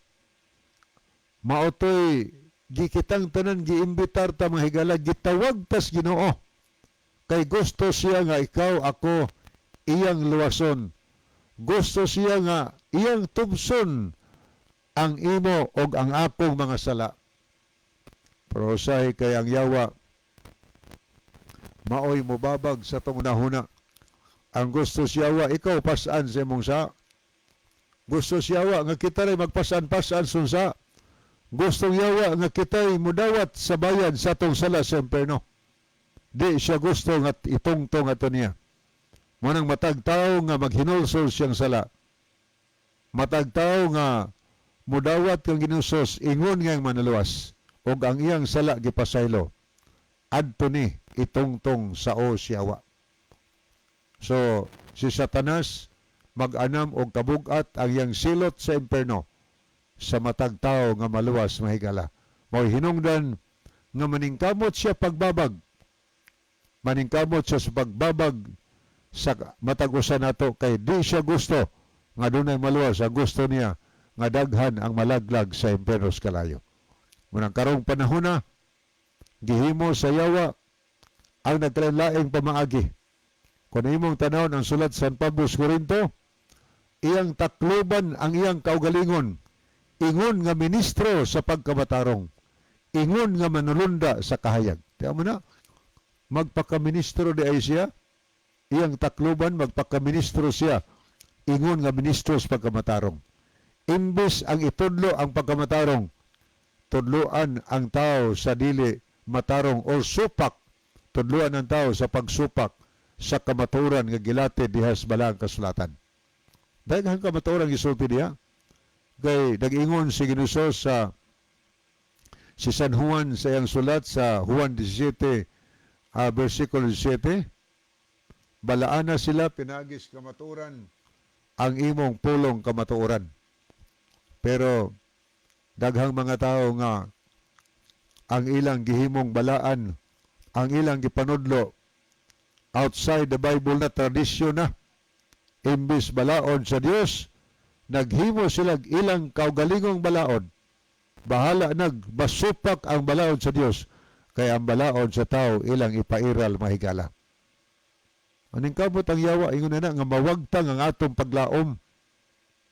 maotoy gikitang tanan giimbitar ta, mga higala, gitawag tas Ginoo kay gusto siya nga ikaw, ako, iyang luwason. Gusto siya nga iyang tubson ang imo og ang akong mga sala. Pero usahay kay ang yawa maoy mobabag sa atong hunahuna. Ang gusto siya yawa, ikaw pasan sa imong sa. Gusto siya yawa nga kita ray magpasan-pasan sunsa. Gusto yawa nga kita'y mudawat sa bayad sa atong sala sa impierno. Di siya gusto nga itungtong ato niya. Munang matag tao nga maghinulsol siyang sala. Matag tao nga mudawat kang Ginoong ingon nga ang manuluwas ug ang iyang sala gipasaylo. Adto ni itungtong sa o siyawa. So, si Satanas mag-anam og kabugat ang iyang silot sa impierno sa matag tao nga maluwas, mahigala. Mao'y hinungdan nga maningkamot siya pagbabag. Maningkamot siya sa pagbabag sa matag usa nato kay di siya gusto nga dunay maluwas. Ang gusto niya nga daghan ang malaglag sa impierno sa kalayo. Munang karong panahon na gihimo sa yawa ang nagkalain pamaagi. Kung imong tanawon ang sulat sa San Pablo sa Corinto, iyang takluban ang iyang kaugalingon ingon nga ministro sa pagkamatarong, ingon nga manulunda sa kahayag. Tiyan mo na, magpakaministro di ay siya, iyang takluban, magpakaministro siya, ingon nga ministro sa pagkamatarong. Imbes ang itudlo ang pagkamatarong, tudluan ang tao sa dili matarong or supak, tudluan ang tao sa pagsupak sa kamaturan nga gilatid diha sa balaang kasulatan. Daghang kamaturan gisulti diha kay nag-ingon si Ginoo sa si San Juan sa iyang sulat sa Juan 17 versikulo 17, "Balaana sila pinaagi sa kamatuoran, ang imong pulong kamatuoran." Pero daghang mga tao nga ang ilang gihimong balaan, ang ilang gipanudlo outside the Bible na, tradisyon na. Imbis balaod sa Dios, naghimo sila ilang kaugalingong balaod. Bahala nagbasupak ang balaod sa Dios kay ang balaod sa tao ilang ipairal, mahigala. Aning kamot ang yawa ingon na nga mawagtang ang atong paglaom.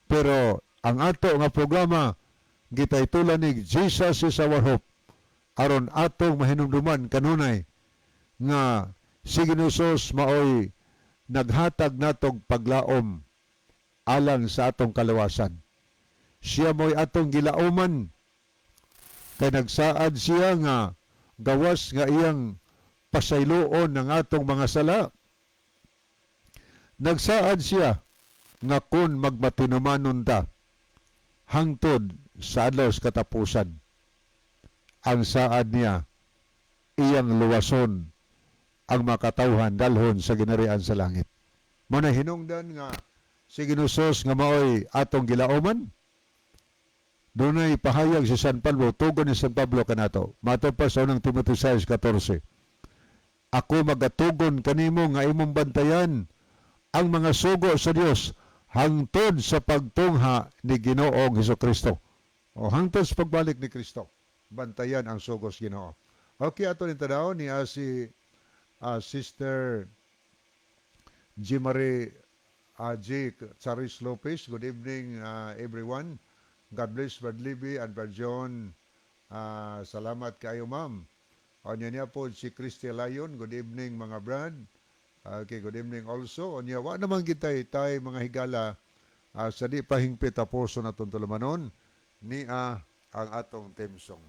Pero ang ato nga programa gitaytulan ni Jesus is Our Hope aron atong mahinumduman kanunay nga si Ginoong maoy naghatag natong paglaom alang sa atong kalawasan. Siya mo'y atong gilauman kay nagsaad siya nga gawas nga iyang pasayloon ng atong mga sala. Nagsaad siya nga kun magmatinumanon ta hangtod sa adlaw sa katapusan, ang saad niya iyang luwason ang makatawhan dalhon sa ginarian sa langit. Mo na hinungdan nga si Ginoong nga maoy atong gilauman. Dunay pahayag si San Pablo, tugon ni San Pablo kanato. Matod pa sa unang Timoteo 6:14. "Ako magatugon kanimo nga imong bantayan ang mga sugo sa Dios hangtod sa pagtungha ni Ginoong Hesus Kristo." O hangtod sa pagbalik ni Kristo. Bantayan ang sugo sa Ginoo. Okay, ato ni tanaw ni si Sister G. Marie G. Charis Lopez. "Good evening, everyone. God bless Brad Libby and Brad John. Salamat kayo, ma'am." O niya niya po si Christy Lyon. "Good evening, mga Brad." Okay, good evening also. O niya, wa naman kita tay mga higala sa di pa hingpit taposon atong tulumanon ni ang atong theme song.